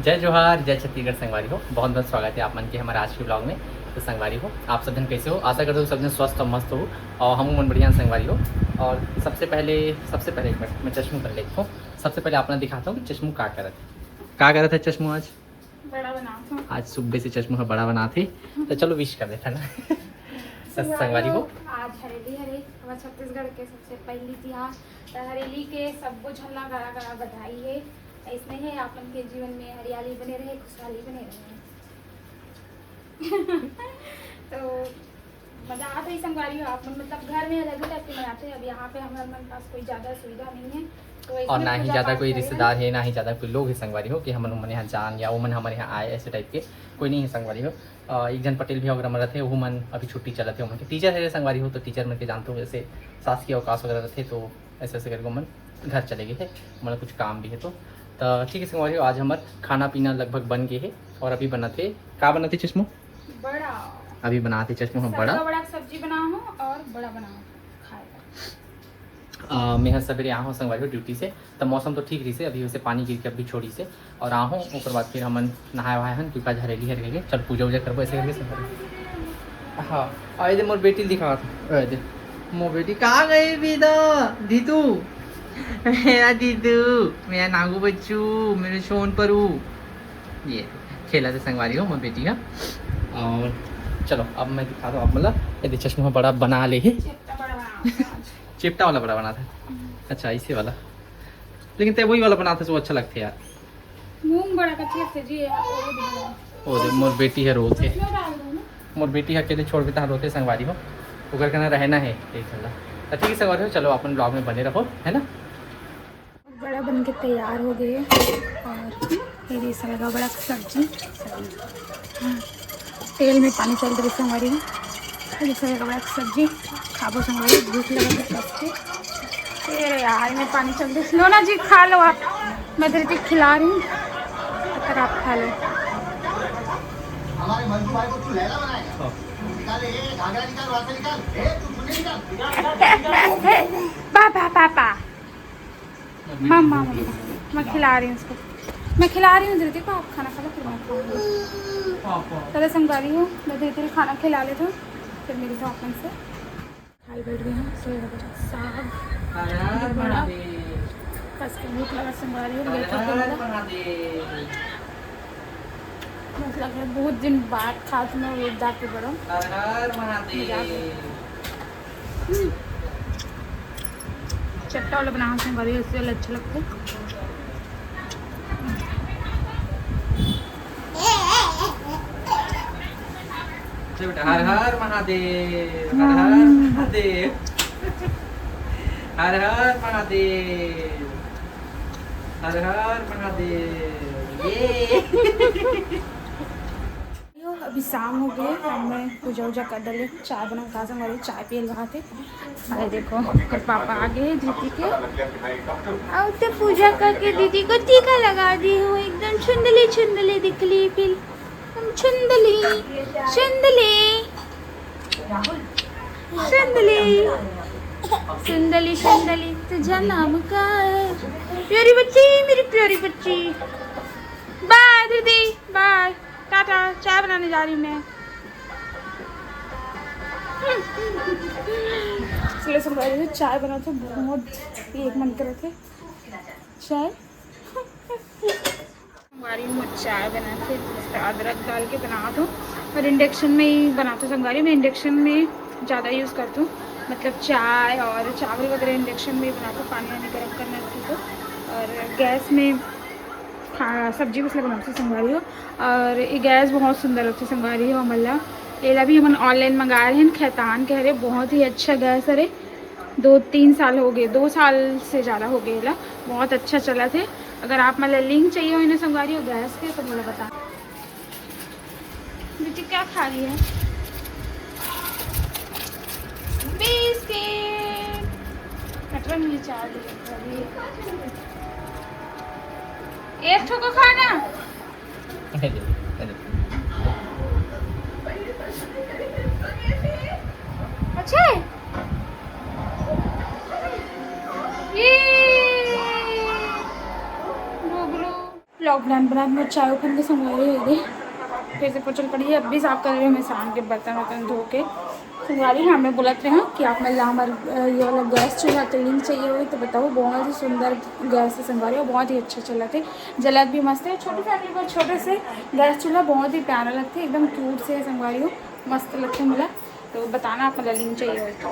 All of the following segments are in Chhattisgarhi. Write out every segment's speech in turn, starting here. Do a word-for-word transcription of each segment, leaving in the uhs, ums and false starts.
जय जोहार, जय छत्तीसगढ़ संगवारी हो। बहुत बहुत स्वागत है आप मन के हमारे आज के ब्लॉग में। तो संगवारी हो, आप सब जन कैसे हो? आशा करता हूँ सब जन स्वस्थ और मस्त हो और हम मन बढ़िया संगवारी हो। और सबसे पहले, सबसे पहले एक मिनट, मैं चश्मू कर लेता हूँ। सबसे पहले आप मन दिखाता हूँ कि चश्मू का करत है। का करत है चश्मू आज? बड़ा बनात हूँ। आज सुबह से चश्मू ह बड़ा बनात हे। तो चलो विश कर देता ना। तो संगवारी हो, आज हरेली हरे, हमारे छत्तीसगढ़ के सबसे पहली तिहार। तो हरेली के सबो झन ला गाड़ा गाड़ा बधाई है। ऐसने है आप मन के जीवन में हरियाली बने रहे, खुशहाली बने रहे। तो मजा आत है संगवारी हो, आप मन मतलब घर में अलग ही टाइप के मनाते हैं। अब यहाँ पे हमारे मन पास कोई ज़्यादा सुविधा नहीं है, तो और इसमें ना ही पूजा ज़्यादा पाठ कोई करें। रिश्तेदार है, ना ही ज़्यादा कोई लोग है संगवारी हो कि हमन मन यहाँ जान या वो मन हमारे यहाँ आए, ऐसे टाइप के कोई नहीं है संगवारी हो। अ, एक जन पटेल भैया वगैरह मन रहते, वो मन अभी छुट्टी चलत है, वो मन के टीचर है संगवारी हो, तो टीचर मन के जानते हो जैसे शासकीय अवकाश वगैरह रहते, तो ऐसे ऐसे करके वो मन घर चले गए थे, मतलब कुछ काम भी है तो। तो ठीक है संगवारी हो, आज हमार खाना पीना लगभग बन गए है और अभी बनत है, का बनत है चश्मू? बड़ा। अभी बनात है चश्मू हम बड़ा। सबका बड़ा के सब्जी बनाहूँ और बड़ा बनाहूँ खाए ला। अ, मैं हर सवेरे आए हूँ संगवारी हो ड्यूटी से, तो मौसम तो ठीक रही से, अभी वैसे पानी गिर के अभी छोड़ी से, और आए हूँ ओकर बाद फिर हमन नहाए वहाए हन, क्योंकि आज हरेली हर गए। चल पूजा वूजा करबो ऐसे करके संगवारी। हाँ, आए दे मोर बेटी दिखात हूँ, आए दे मोर बेटी का गई विदा दीदू, मेरा दीदू, मेरा नागू बच्चू, मेरे सोन परू। ये खेला थे संगवारी हो मोर बेटी का। और चलो अब मैं दिखा दूँ आप, मतलब ये दे चश्मू बड़ा बना ले है। चेपटा बड़ा बनावत हूँ आज। चेपटा वाला बड़ा बना था। अच्छा, इसे वाला, लेकिन ते वही वाला बनाते तो अच्छा लगते यार। मूंग बड़ा कच्ची लगते जी, ये वो भी बड़ा। ओ दे मोर बेटी है रोत है। इसमें डाल दो ना। मोर बेटी अकेले छोड़ के तहाँ रोते संगवारी हो, ओकर कना रहना है एक घंटा। तो ठीक है संगवारी हो, चलो अपन ब्लॉग में बने रहो, है ना। बड़ा बन के तैयार हो गए और ये रही सरगा बड़ा सब्जी। हाँ, तेल में पानी चल रही संगवारी हो। ये सरगा बड़ा सब्जी खाबो संगवारी, भूख लगा तो सबके। ये रहे यार, में पानी चल रही। लो ना जी, खा लो आप, मैं धरती खिला रही हूँ, अगर आप खा लो। हमारे मंजू भाई को तू लैला बनाएगा। निकाल, ए, घाघरा निकाल, वहाँ से निकाल। ए, तू चुन्नी निकाल। Papa, papa. मम्मा, मम्मा, मैं खिला रही हूँ उसको, मैं खिला रही हूँ धरती को। आप खाना खा लो, फिर मैं खाऊंगी। पापा। पहले संगवारी हूँ, मैं धरती को खाना खिला लेता हूँ, फिर मिलता हूँ अपन से। खाई बैठ गए हैं, सोया बचा साग, हर हर बड़ा। महादेव। बस के भूख लगा संगवारी हूँ, हर लेट होके हर मिला। महादेव। बस लग रहा है बहुत दिन बाद खात में वो जाके बड़ा। हर हर महादेव। मजा आ गया। हम्म। चट्टा वाला बना के बड़ी, उससे वाला अच्छा लगता है। चल बेटा, हर हर महादेव, हर हर हम्म। महादेव, हर हर महादेव, हर हर महादेव। ये यो, अभी शाम हो गए, अब मैं पूजा उजा कर डाले, चाय बना का संग वाली चाय पियल रहा थे। अरे देखो, फिर पापा आ गए दीदी के, और तो पूजा करके दीदी को टीका लगा दी हूँ, एकदम छुंदली छुंदली दिखली, फिर हम छुंदली छुंदली छुंदली छुंदली, तुझे नाम का है प्यारी बच्ची, मेरी प्यारी बच्ची। बाय दीदी, बाय। टाटा, चाय बनाने जा रही हूँ मैं। इसलिए सब कह रहे थे, चाय बना तो बहुत एक मन कर रहे थे चाय। हमारी मैं चाय बना के, अदरक डाल के बना दूँ। और इंडक्शन में ही बनाती हूँ संगवारी, मैं इंडक्शन में ज़्यादा यूज़ करती हूँ, मतलब चाय और चावल वगैरह इंडक्शन में ही बनाती हूँ, पानी वानी गर्म करना रहती तो। और गैस में खा सब्जी कुछ बनाती संगवारी हो। और ये गैस बहुत सुंदर लगती संगवारी हो, मतलब एला भी हमन ऑनलाइन मंगाए रहे, खैतान के हरे, बहुत ही अच्छा गैस हरे। दो तीन साल हो गए, दो साल से ज़्यादा हो गए ला, बहुत अच्छा चला थे। अगर आप मतलब लिंक चाहिए हो इन्हें संगवारी हो गैस के तो मुझे बता। बेटी क्या खा रही है? बिस्किट। कटरा में चार एक ठो को खाना। अच्छा है। ये गुगलू। ब्लॉग बनात बनात मोर चाय उफन के संगवारी हो गे। फिर से पोछल पड़ी है, अभी साफ कर रही हूँ मैं शाम के बर्तन वर्तन धो के। संगवारी, हाँ, मैं बोलत रहे हूँ कि आप मन ला हमर, अ, ये वाला गैस चूल्हा के लिंक चाहिए होही तो बताओ। बहुत ही सुंदर गैस है संगवारी, और बहुत ही अच्छा चलत है, जलत भी मस्त है। छोटी फैमिली पर छोटे से गैस चूल्हा बहुत ही प्यारा लगता है, एकदम क्यूट से है संगवारी हो, मस्त लगता है मोला। तो बताना आप मन ला लिंक चाहिए होही तो।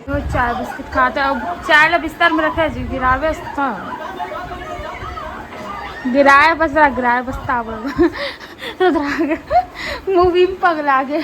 वो चाय बिस्किट खाते, अब चाय ला बिस्तर में रखे जी, गिरावे अस्ता। गिराए बस रहा, गिराए बस ताबड़। रुद्रा के मूवी में पगला के।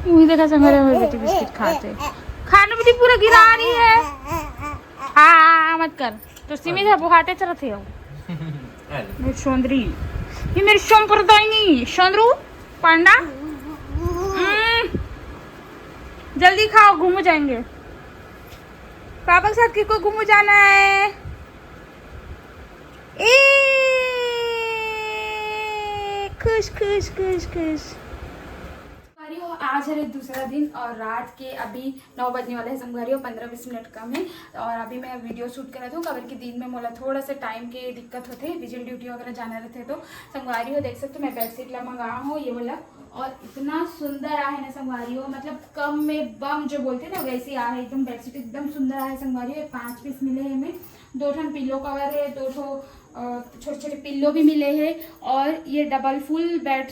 मूवी देखा संगवारी, मेरी बेटी बिस्किट खाते। खाने बेटी पूरा गिरा रही है। हाँ, मत कर। तो सिमी है, वो हाथे चलत है। मेरी सोंदरी, ये मेरी संप्रदायनी सोंदरू पांडा। हम्म, जल्दी खाओ, घूम जाएंगे। पापा के साथ किसको घूम जाना है? ए, खुश, खुश, खुश, खुश। संगवारी हो, आज है दूसरा दिन और रात के अभी नौ बजने वाला है संगवारी हो, पन्द्रह बीस मिनट कम है। और अभी मैं वीडियो शूट करत हूँ, काबर कि दिन में मोला थोड़ा सा टाइम के दिक्कत होथे, विजिल ड्यूटी वगैरह जाना रहथे। तो संगवारी हो, देख सकते हो, मैं बेडशीट ला मंगाए हूँ, ये वाला, और इतना सुंदर आहे ना संगवारी हो, मतलब कम में बम जो बोलते हैं ना, वैसी आहे एकदम। बेडशीट एकदम सुंदर आहे संगवारी हो। पाँच पीस मिले हैं में, दो ठन पिलो कवर है, दो ठो छोटे छोटे पिल्लो भी मिले हैं, और ये डबल फुल बेड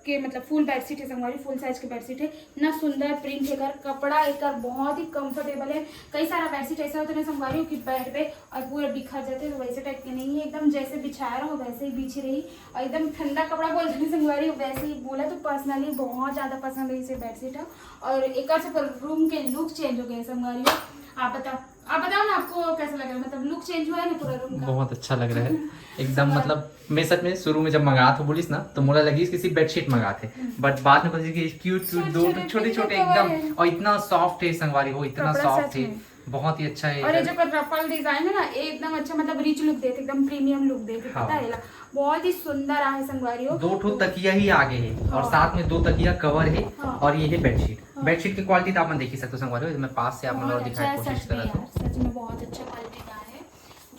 के, मतलब फुल बेडशीट है संगवारी, फुल साइज के बेडशीट है। इतना सुंदर प्रिंट है एकर, कपड़ा एकर बहुत ही कंफर्टेबल है। कई सारा बेडशीट ऐसा होता है ना संगवारी हो कि बेड पे और पूरा बिखर जाते हैं, तो वैसे टाइप के नहीं है, एकदम जैसे बिछाया रहो वैसे ही बिछी रही, और एकदम ठंडा कपड़ा बोलते हैं संगवारी हो, वैसे ही बोला तो पर्सनली बहुत ज़्यादा पसंद है इसे बेडशीट है। और एक से पूरा रूम के लुक चेंज हो गए संगवारी हो। आप बताओ, आप बताओ ना, आपको कैसा लग रहा है, मतलब लुक चेंज हुआ है ना पूरा रूम का? बहुत अच्छा लग रहा है एकदम। मतलब मैं सच में शुरू में जब मंगात हों बोलिस ना, तो मोला लगिस किसी बेडशीट मंगात हे, बट बाद में पता चलिस कि क्यूट क्यूट दो छोटे छोटे एकदम, और इतना सॉफ्ट है संगवारी हो, इतना सॉफ्ट है, बहुत ही अच्छा है। और ये जो रफल डिजाइन है ना, ये एकदम अच्छा, मतलब रिच लुक देथे, एकदम प्रीमियम लुक देथे, हाँ। पता है ला, बहुत ही सुंदर आहे संगवारी हो। दो ठो तकिया ही आगे है और हाँ। साथ में दो तकिया कवर है हाँ। और ये है बेडशीट। हाँ। बेडशीट की क्वालिटी तो आप मन देख ही सकते हो संगवारी हो, मैं पास से आप मन ला दिखाए कोशिश कर रहा हूँ। सच में बहुत अच्छा क्वालिटी का है,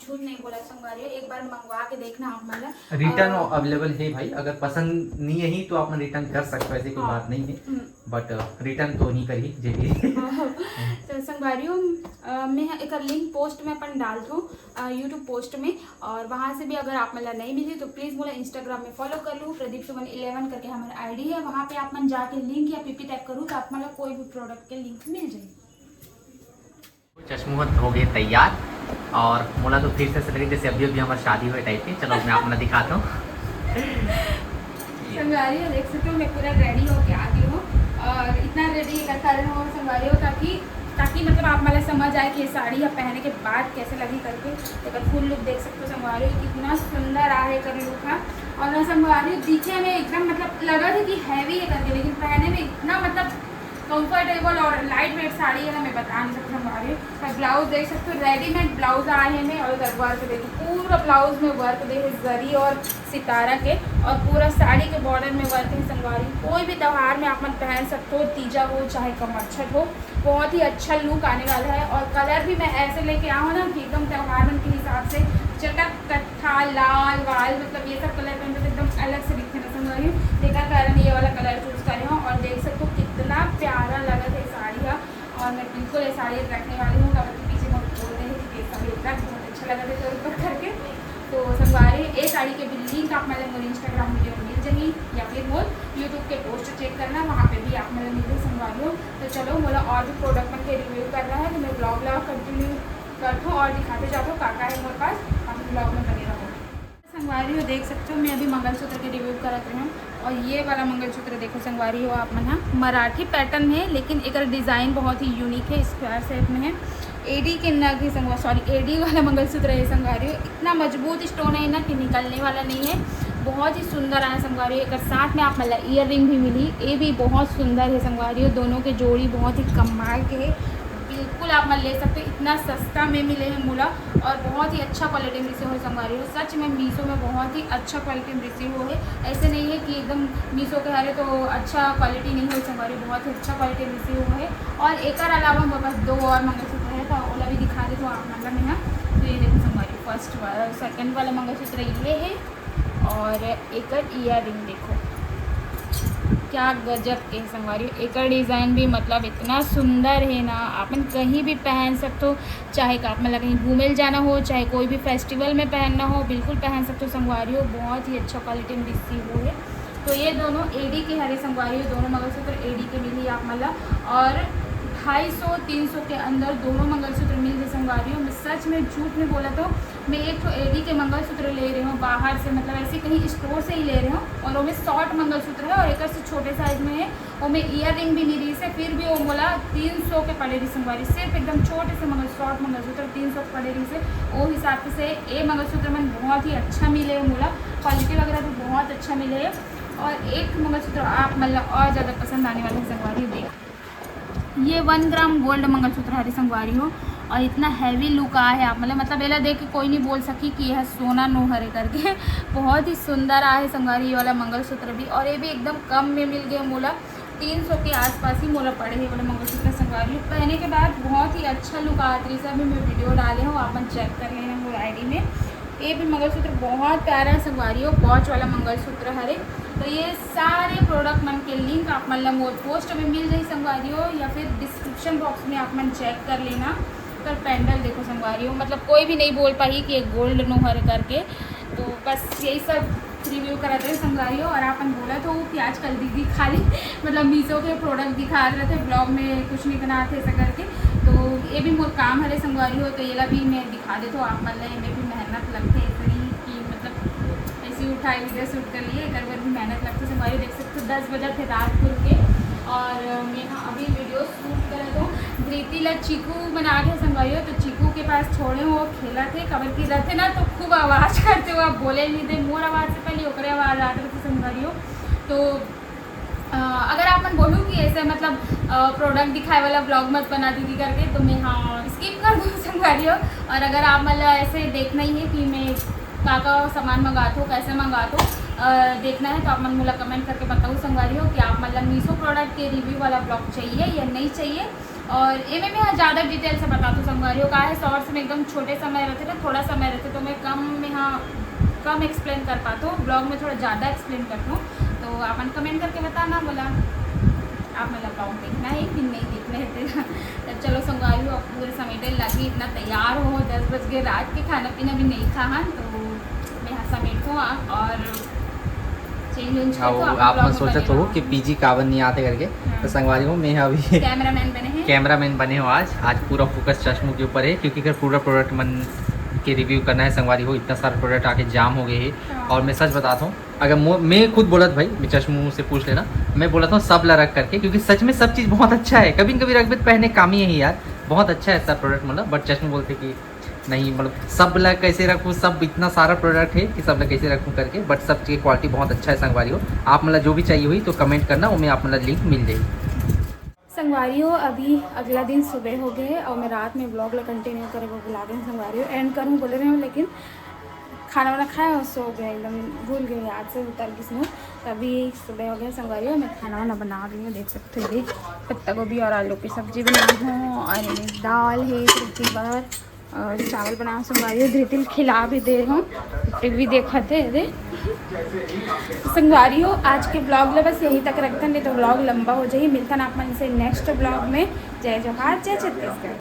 झूठ नहीं बोला संगवारी हो, एक बार मंगवा के देखना आप मन ला। रिटर्न अवेलेबल है भाई, अगर पसंद नहीं है तो आप मन रिटर्न कर सकते हो, ऐसी कोई हाँ। बात नहीं है। हम्म। बट रिटर्न तो नहीं करी जे भी। तो संगवारी हो, अ, मैं एकर लिंक पोस्ट में अपन डाल दूँ, अ, यूट्यूब पोस्ट में, और वहाँ से भी अगर आप मन ला नहीं मिली तो प्लीज मोला इंस्टाग्राम में फॉलो कर लू, प्रदीप सुमन इलेवन करके हमारा आईडी है, वहाँ पे आप मन जाके लिंक या पीपी टाइप करू तो आप मन ला कोई भी प्रोडक्ट के लिंक मिल जाए। चश्मू हो गए तैयार और मोला तो फिर से ऐसा लगे जैसे अभी अभी हमारी शादी हुए टाइप के। चलो मैं आप मन ला दिखाता हूँ। संगवारी हो, देख सकते हो मैं पूरा रेडी होके आ गई हूँ और इतना रेडी कर रही हूँ संगवारी हो, ताकि ताकि मतलब आप मन ला समझ आए कि ये साड़ी आप पहने के बाद कैसे लगी करके। एकर फुल लुक देख सकते हो संगवारी हो, कितना सुंदर आहे एकर लुक है। और ना संगवारी हो, दिखे में एकदम मतलब लगा था कि हैवी है करके, लेकिन पहने में इतना मतलब कंफर्टेबल और लाइट वेट साड़ी है ना, मैं बता नहीं सकती संगवारी हो। और ब्लाउज देख सकते हो, रेडीमेड ब्लाउज आए हैं में, और इधर वर्क देखो, पूरा ब्लाउज में वर्क दे है जरी और सितारा के, और पूरा साड़ी के बॉर्डर में वर्क है संगवारी। कोई भी त्यौहार में आप मन पहन सकते हो, तीजा हो चाहे कमरछठ हो, बहुत ही अच्छा लुक आने वाला है। और कलर भी मैं ऐसे लेके आऊँ ना कि एकदम त्यौहार मन के हिसाब से चटक कट्ठा लाल वाल, मतलब ये सब कलर पहन के एकदम अलग से दिखते ना संगवारी हो। जेकर कारण ये वाला कलर चूज करे हूँ और देख सकते हो कितना प्यारा लगा है साड़ी है। और मैं बिल्कुल ये साड़ी रखने वाली हूँ, काबर कि पीछे मोर बोल रहे हैं कि ये साड़ी रख, बहुत अच्छा लगा था तो ऊपर करके। तो संगवारी हो, ये साड़ी के भी लिंक आप मन ला मोर इंस्टाग्राम वीडियो में मिल जाही या फिर मोर यूट्यूब के पोस्ट चेक करना, वहाँ पे भी आप मन ला मिल जाही संगवारी हो। तो चलो मोला और भी प्रोडक्ट मन के रिव्यू करना है, तो मैं ब्लॉग ला कंटिन्यू करता हूँ और दिखाते जाता हूँ का का है मोर पास, आप ब्लॉग में बने रहो। संगवारी हो, देख सकते हो मैं अभी मंगलसूत्र के रिव्यू करत रही हूँ। और ये वाला मंगलसूत्र देखो संगवारी हो आप मन हा, मराठी पैटर्न में है, लेकिन एकर डिज़ाइन बहुत ही यूनिक है, स्क्वायर शेप में है। एडी के नग ही संगवा, सॉरी, एडी वाला मंगलसूत्र है संगवारी हो। इतना मजबूत स्टोन है ना कि निकलने वाला नहीं है। बहुत ही सुंदर आहे संगवारी हो। एकर साथ में आप मन ला ईयर रिंग भी मिली, ये भी बहुत सुंदर है संगवारी हो। दोनों के जोड़ी बहुत ही कमाल के है, बिल्कुल आप मन ले सकते हो। इतना सस्ता में मिले है मोला और बहुत ही अच्छा क्वालिटी में रिसीव हो संगवारी हो। सच में मीशो में बहुत ही अच्छा क्वालिटी में रिसीव हो है, ऐसे नहीं है कि एकदम मीशो के हरे तो अच्छा क्वालिटी नहीं हो संगवारी, बहुत ही अच्छा क्वालिटी में रिसीव हो है। और एकर अलावा मोर पास दो और मंगलसूत्र है, तो ओला भी दिखा देथों आप मन ला मैं हा। तो ये देखो संगवारी, फर्स्ट वाला, सेकंड वाला मंगलसूत्र ये है। और एकर ईयरिंग देखो, क्या गजब के संगवारी। एकर डिज़ाइन भी मतलब इतना सुंदर है ना, आपन कहीं भी पहन सकते हो। चाहे आप मन ला कहीं घूमे ल जाना हो, चाहे कोई भी फेस्टिवल में पहनना हो, बिल्कुल पहन सकते हो संगवारी हो। बहुत ही अच्छा क्वालिटी में दिखती वो है। तो ये दोनों एडी के हरे संगवारी हो, दोनों मंगलसूत्र एडी के मिली आप मन ला। और ढाई सौ तीन सौ के अंदर दोनों मंगलसूत्र मिल गए संगवारी हो। मैं सच में झूठ नहीं बोला, तो मैं एक ठो एडी के मंगलसूत्र ले रहे हूँ बाहर से, मतलब ऐसे कहीं स्टोर से ही ले रहे हूँ। और वो में शॉर्ट मंगलसूत्र है और एक से छोटे साइज में है। वो में ईयरिंग भी नहीं रही से, फिर भी वो मोला तीन सौ के पड़े रही संगवारी, सिर्फ एकदम छोटे से मंगल शॉर्ट मंगलसूत्र तीन सौ के पड़े रही से। वो हिसाब से ये मंगलसूत्र मन बहुत ही अच्छा मिले मोला, क्वालिटी वगैरह भी बहुत अच्छा मिले है। और एक मंगलसूत्र आप मतलब और ज़्यादा पसंद आने वाले संगवारी देख, ये वन ग्राम गोल्ड मंगलसूत्र हरे संगवारी हो। और इतना हैवी लुक आए है आप मतलब, मतलब एला देख के कोई नहीं बोल सकी कि यह सोना नो हरे करके। बहुत ही सुंदर आए संगवारी ये वाला मंगलसूत्र भी। और ये भी एकदम कम में मिल गए मोला, तीन सौ के आसपास ही मोला पड़े है वाला मंगलसूत्र संगवारी हो। पहने के बाद बहुत ही अच्छा लुक आत रही से। अभी मैं वीडियो डाले हूँ, आप मन चेक कर लेना मोर आईडी में। ये भी मंगलसूत्र बहुत प्यारा है संगवारी हो, वॉच वाला मंगलसूत्र हरे। तो ये सारे प्रोडक्ट मन के लिंक आप मन ला मोर पोस्ट में मिल जाही संगवारी हो, या फिर डिस्क्रिप्शन बॉक्स में आप मन चेक कर लेना। पर पेंडल देखो संगवारी हो, मतलब कोई भी नहीं बोल पाही कि ये गोल्ड नो हरे करके। तो बस यही सब रिव्यू करत रहे संगवारी हो। और आपन बोलत हो कि आजकल दीदी खाली मतलब मीशो के प्रोडक्ट दिखात रहते, ब्लॉग में कुछ नहीं बनाते ऐसा करके। तो ये भी मोर काम हरे संगवारी हो, तो येला भी मैं दिखा देत हो आप मन ला। एमे भी मेहनत लगथे, ऐसे नहीं कि मतलब ऐसे ही उठाए वीडियो शूट कर लिए, एकर बर भी मेहनत लगथे संगवारी। देख सकते हो दस बजे थे रात खुल के, और मैं हाँ अभी वीडियो शूट करत हो। धृति ला चीकू बना के संगवारी हो, तो चीकू के पास छोड़े हो, खेलत हे, काबर कि रथे ना तो खूब आवाज़ करते हो, आप बोले नहीं दे, मोर आवाज़ से पहले ओकरे आवाज़ आत रथे संगवारी हो। तो अ, अगर आप मन बोलू कि ऐसे मतलब प्रोडक्ट दिखाए वाला ब्लॉग मत बना दीदी करके, तो मैं हाँ स्किप कर दूँ संगवारी हो। और अगर आप मतलब ऐसे देखना ही है कि मैं का का सामान मंगात हो, कैसे मंगात हो, अ, देखना है तो आप मन मोला कमेंट करके बताओ संगवारी हो कि आप मतलब मीशो प्रोडक्ट के रिव्यू वाला ब्लॉग चाहिए या नहीं चाहिए। और एमे मैं हाँ ज़्यादा डिटेल से बता दूँ संगवारी हो, का है शॉर्ट्स में एकदम छोटे समय रहते ना, थोड़ा समय रहते, तो मैं कम में हाँ कम एक्सप्लेन कर पाता हूँ, ब्लॉग में थोड़ा ज़्यादा एक्सप्लेन करता हूँ। तो आप मन कमेंट करके बताना मोला, आप मतलब ब्लॉग देखना है कि नहीं देखना है तेरा। तब चलो संगवारी हो, अब पूरे समेटे लगी, इतना तैयार हो, दस बज गए रात के, खाना पीना भी नहीं खा हन, तो मैं यहाँ समेटूँ और चेंज वेंज हाँ, करके वो आप आप मन लोग सोचत बने हो रहो। कि पीजी काबर नहीं आते करके, हाँ। तो संगवारी हो, मैं अभी कैमरामैन बने हैं। कैमरामैन बने हो आज। आज पूरा फोकस चश्मू के ऊपर है, क्योंकि अगर पूरा प्रोडक्ट मन के रिव्यू करना है संगवारी हो, इतना सारा प्रोडक्ट आके जाम हो गए है। हाँ। और मैं सच बताता हूँ, अगर मो-, मैं खुद बोलत भाई, मैं चश्मू से पूछ लेना, मैं बोलत हूँ सब ला रख करके, क्योंकि सच में सब चीज़ बहुत अच्छा है। कभी न कभी रख भी पहने काम ही है यार, बहुत अच्छा है सब प्रोडक्ट मतलब। बट चश्मू बोलते कि नहीं, मतलब सब ला कैसे रखूँ, सब इतना सारा प्रोडक्ट है कि सब ला कैसे रखूँ करके। बट सब चीज़ क्वालिटी बहुत अच्छा है संगवारी हो। आप मतलब जो भी चाहिए हुई तो कमेंट करना, वो में आप मतलब लिंक मिल जाएगी। संगवारी हो, अभी अगला दिन सुबह हो गए और मैं रात में ब्लॉग ला कंटिन्यू करे वो भुला गई संगवारी हो, एंड करूँ बोले रहे हूँ, लेकिन खाना वाना खाया और सो गए, एकदम भूल गए, याद से उतर गई स्नो। तो अभी सुबह हो गया संगवारी हो, मैं खाना वाना बना रही हूँ। देख सकते हो ये पत्ता गोभी और आलू की सब्जी बना हूँ, और ये दाल है, रोटी बार और चावल बना हूँ संगवारी हो। धृतिल खिला भी दे हूँ, धृतिल भी देखा थे दे। संगवारी हो, आज के ब्लॉग ला बस यहीं तक रखते हैं, नहीं तो ब्लॉग लंबा हो जाए। मिलता ना आप मन से नेक्स्ट ब्लॉग में। जय जोहार, जय छत्तीसगढ़।